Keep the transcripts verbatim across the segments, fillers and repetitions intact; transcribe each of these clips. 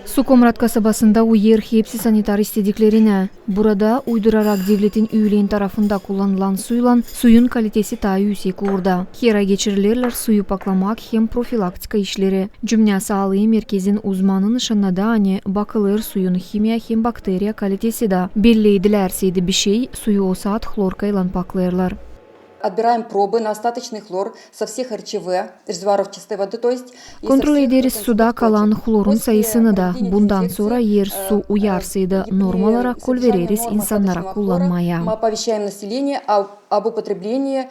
Sukomrat kasabasında uyêr hepsi sanitar istediklerinä. Burada, uydurarak devletin üülen tarafında kullanılan suylan, suyun kalitesi taa üüsek orada. Herä geçirilerlär suyu paklamak hem profilaktika işleri. Cümnä saalıı merkezin uzmanı nışannadı, ani bakılêr suyun himiya hem bakteriya kalitesi da. Belley edilärsäydi bişey, suyu o saat hlorkaylan paklêêrlar. Отбираем пробы на остаточный хлор со всех РЧВ, резервуаров чистой воды, то есть. Kontrol ederiz suda kalan hlorun sayısını da. Bundan sora, eer su uyarsaydı normalara, kolvereriz insannara kullanmaya. Мы оповещаем население об употреблении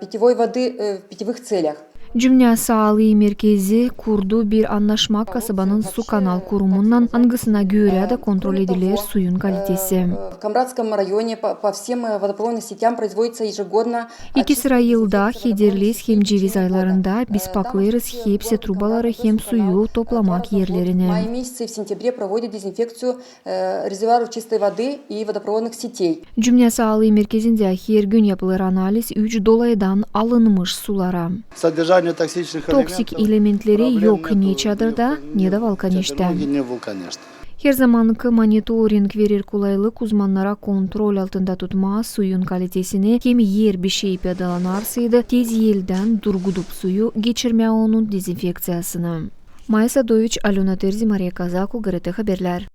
питьевой воды в питьевых целях. Cümnä saalıı merkezi kurdu bir annaşma kasabanın su kanal kurumunnan, angısına görä da kontrol ediler suyun kalitesi. В Камрадском районе по всем водопроводным сетям производится ежегодно. İki sıra yılda, Hederlez hem Ceviz aylarında, biz paklêêrız hepsi trubaları hem suyu toplamak erlerini. В мае месяце и в сентябре проводят дезинфекцию резервуаров чистой воды и водопроводных сетей. Cümnä saalıı merkezindä hergün yapılêr analiz üç dolaydan alınmış sulara. Toksik elementleri yok ne çadırda, ne da Valkaneştä. Her zamankı monitoring verer kolaylık uzmannara kontrol altında tutmaa suyun kalitesini hem eer bişey peydalanarsaydı, tez eldän durgudup suyu, geçirmää onun dezinfekţiyasını. Maya Sadoviç, Alöna Terzi, Mariya Kazaku, GRT Haberlär.